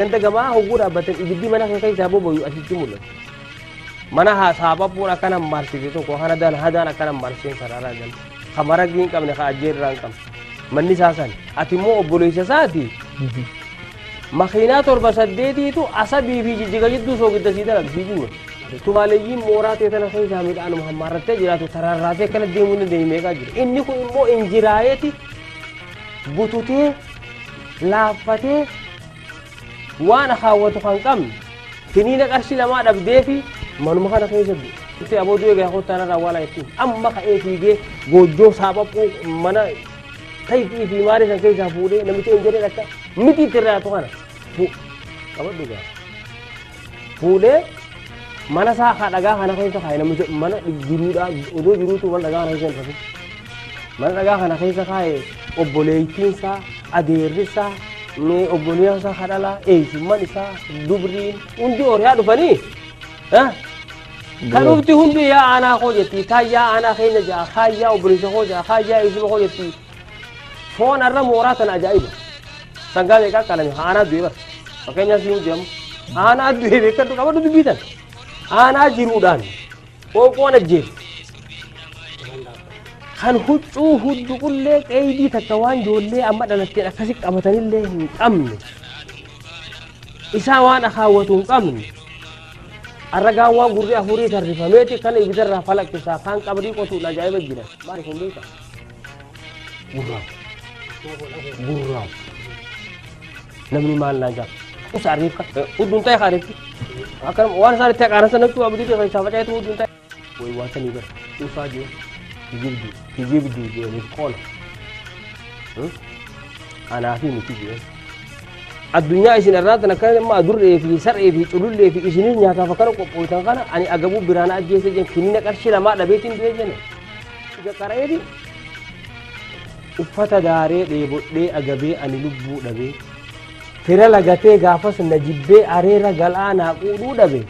Ganda gamaa hogguu dhaabbatan ibiddi mana kee keessaa boboyu asitti mul'atu. Mana saaphapuun akkana marsite tokko kana daan hadaan akkana marseen sarara galu. Ka maragii hin qabne ka ajjeerraa hin qabne. Manni isaa san ati immoo obboleessa isaati. Makiinaa 7 8tu Asabii fi Jijjiga jidduu soogidda sii dalagu sii guura. Tumaaleyyiin mooraa ta'e tana keessaa midhaanuma hammaarrattee jiraatu tararraatee akkana deemuu hin dandeenye meeqaa jira. Inni kun immoo injiraayeeti bututee laaffatee waan akaawwatu kan qabne kiniina qarshii 2 dhabdee fi manuma kana keessa du'e. Itti aboo du'e gaa kottaa narraa awwaalaa jettiin. Amma ka'ee fiigee goojjoo saaphaphu mana tayfii fi maarii san keessaa fuudhee namicha injiree akka miti itti irraa kana qabadhu gaa. Fuudhee mana isaa ka dhagaa kana keessa kaa'e namicha mana jiruudhaa odoo jiruutu mana dhagaa kana keessa hin rafin. Mana dhagaa kana keessa kaa'e obboleettiin isaa adeerri isaa obboleeyyan isaa kadhalaa eessummaan isaa dubriin hundi horiyaa dhufanii kan dhufti hundi yaa aanaa koo jetti kaayyaa aanaa keenya ja'a kaayyaa obboleessa koo ja'a kaayyaa eessuma koo jetti foon har'a mooraa tana ajaa'iba sangaa meeqaa qalame aanaa du'e bara fakkeenyaaf siin jedhamu aanaa du'e beekadhu qabadhu dubbii tana aanaa jiruudhaan qoonqoon ajjeefte kan huccuu hudduqullee qeydii takka waan ijoollee amma dhalatteen akkasi qabatanillee hin qabne isaa waan akaawwatu hin qabne arragaan waan gurri afurii tarrifameeti kana ibidarraa falaqqisaa kaan qabrii qotuun ajaa'iba jira maali kun beekaa gurraaf gurraaf namni maal naan jaa usa ariifka hudduun ta'e kaariifti akka waan isaan itti haqaaran sanatti abdii keessaa faca'eetu hudduun ta'e way waan sanii bara usaa jee kijibdu kijibdu jeeniif qoola anaa fi miti jeen addunyaa isin irraa tan akkana amma adurree fi saree fi culullee fi isinis nyaataaf akkana qophooytan kana ani agabuu biraana ajjeese jeen kiniina qarshii 2 dhabeetiin du'e jene ija qara'eeti uffata daaree dheebodhee agabee ani lubbuu dhabee fira lagatee gaafas na jibbee areera galaa naa quudhuu dhabe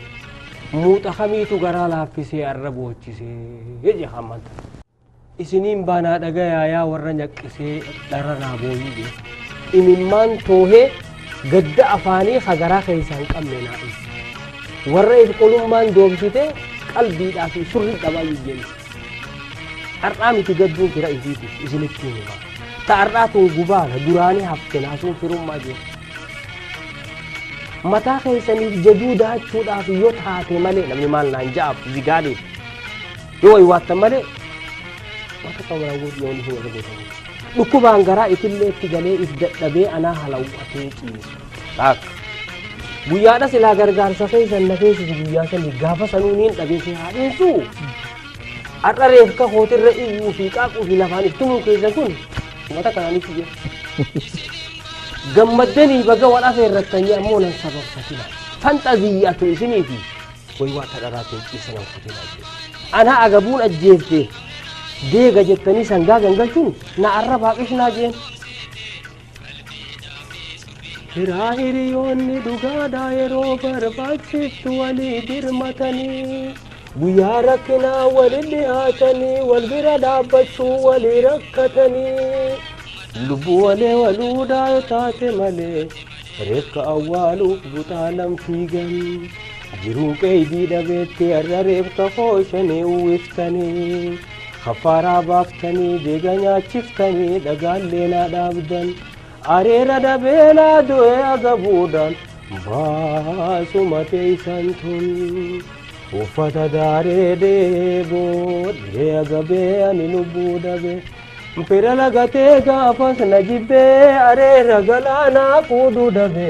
muuxa kamiitu garaa laaffisee arra boochisee jedhe hammanta. Isiniin baanaa dhagayaa yaa warra nyaqqisee dhara naa booyuu jee. Imimmaan toohee gadda afaanii ka garaa keessaa hin qabne naa ibsa. Warra if qolummaan doomsitee qalbiidhaa fi surri dhabaa jenne. Har'aa miti gadduun fira isiitiif isinitti hima. Ta har'aa tun gubaala duraanii hafte naasuun firummaa jee. Mataa keessaniif jaduu daachuudhaaf yoo taate malee namni maal naan ja'aaf zigaadheef yoo waywaattan malee waan takka waan gootu yoo isin irra gootan. Dhukkubaan garaa itillee itti galee if dadhabee anaa halawwatee ciisu. Taakka. Guyyaadha silaa gargaarsa keessan na feesisu guyyaa sanii gaafa sanuu niin dhabee si haadheessu. Har'a reefka kootirra iyyuu fi qaaquu fi lafaan if tumuu keessan kun uummata kanaanitti jira. Gammaddanii baga wal afeerrattanii ammoo nan sababsatina. Fanxaziyyaatu isinii fi waywaa tadharaatiin ciisa nan kutinaa jedhe. Anaa agabuun ajjeefte deega jettanii sangaa gangalchuun na arrabaa qishnaa jeen. Firaa hiriyoonni dhugaadhaa yeroo barbaachiftu walii dirmatanii guyyaa rakkinaa wali dhiyaatanii wal bira dhaabbachuu walii rakkatanii lubbuu walee waluudhaa yoo taate malee reefka awwaaluuf buxaalam fiigan jiruu qeydii dhabeetti har'a reefka kooshanii uwwiftanii kaffaaraa baaftanii deega nyaachiftanii dhagaallee naa dhaabdan areera dhabeelaa du'e agabuudhaan baasuma teeysan tun uffata daaree dheebodhee agabee ani lubbuu dhabe fira lagatee gaafas na jibbee areera galaanaa quudhuu dhabe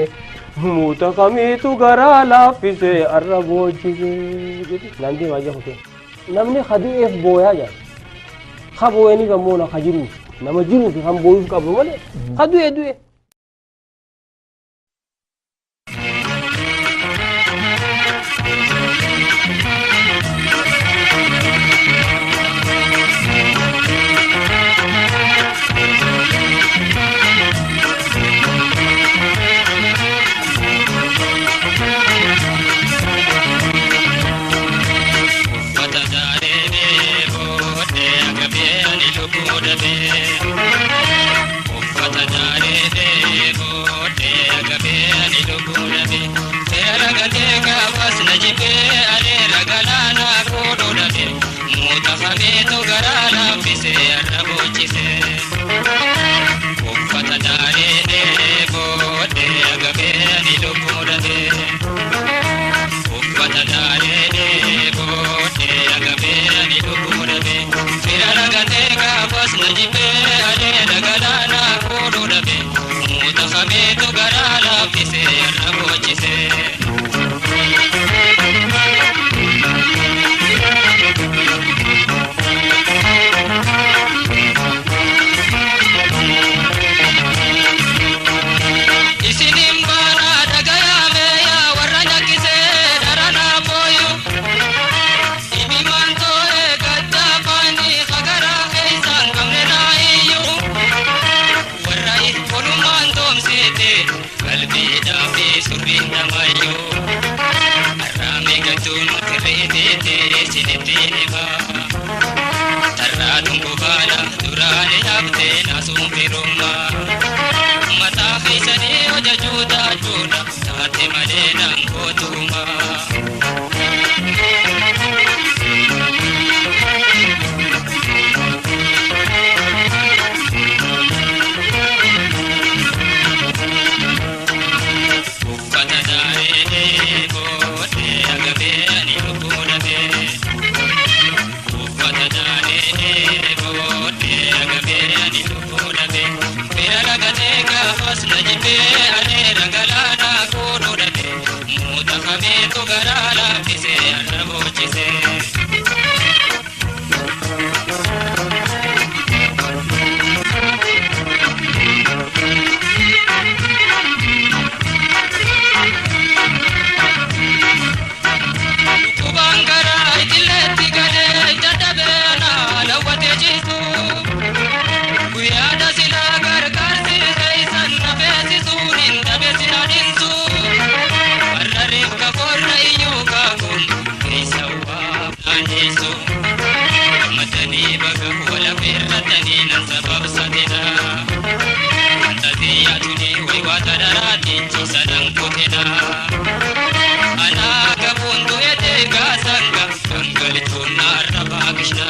muuta kamiitu garaa laaffisee arra boochisee naan deemaa jira kutee namni ka du'eef booyaa jira ka booyaniif ammoo na ka jiruuf nama jiruuf kan booyuuf qabu malee ka du'e du'e. Uffata daaree dheebodhee agabee ani lubbuu dhabee. Uffata daaree Ati malee naan gootuuma. Uffata daaree booddee agabee ani lubbuu dhabee. Uffata daaree booddee agabee ani lubbuu dhabee. Bira lagatee gaafas na jibbee areera galaanaa kooduu dhabee. Muuta kameetu garaa laaffisee arra boochisee. Dhukkubaan garaa itileetti galee dadhabee na lawwatee ciisu. Guyyaadha silaa gargaarsi keessan na feesisuun hin dhabe si adinsu. Warra reeffa korra iyyuu kaakuun keessa waa naanneessu. Gammadanii baga wala feerratanii nan sababsatedha. Wanta xiyyaatuni wayiwaata daraatiin ciisadhaan kutedha. Anaa gabuun du'e deegaa sanga gangalchuun narra baakishna.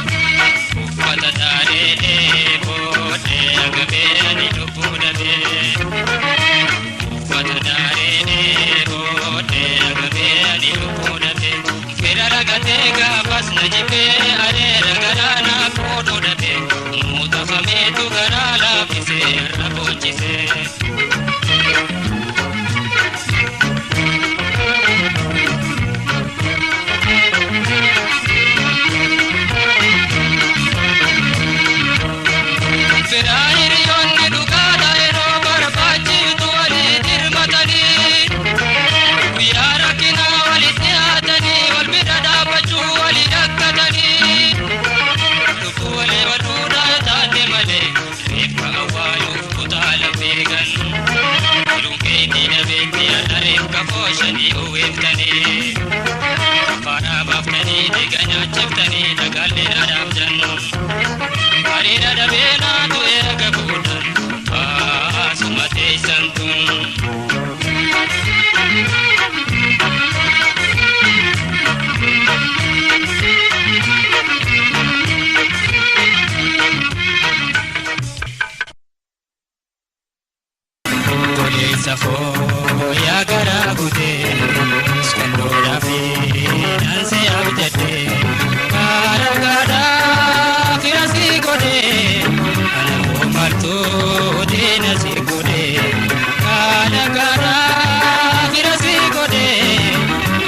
Uffata daaree booddee agabee ani lubbuu dhabee. Uffata daaree booddee agabee ani lubbuu dhabee. Fira lagatee gaafas na jibbee areera galaanaa kooduu dhabee. Muuta kameetu garaa laaffisee arra boochisee. Fira hiriyoonni dhugaadha yeroo barbaachitu walii dirmatanii. Guyyaa rakkinaa walitti dhiyaatanii wal bira dhaabbachuu walii rakkatanii. Lubbuu walii waduudhaa taate malee reeffa awwaaluuf kutaala beekan. Jiruun keetii dhabeetti har'a reeffa fooshanii uwwiftanii. Faraa baaftanii dhiiga nyaachiftanii dhagaallee dhadhaabdan. Hariira dhabee naatu erga buutan baasuma teessan tun. Obboleessa koo yaa garaa kutee skandoodhaa fi dhaansee abjadhee karaa gaadhaa fira si godhee ana koo martuu diina si godhee karaa gaadhaa fira si godhee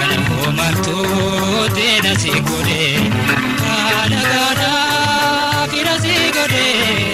ana koo martuu diina si godhee karaa gaadhaa fira si godhee.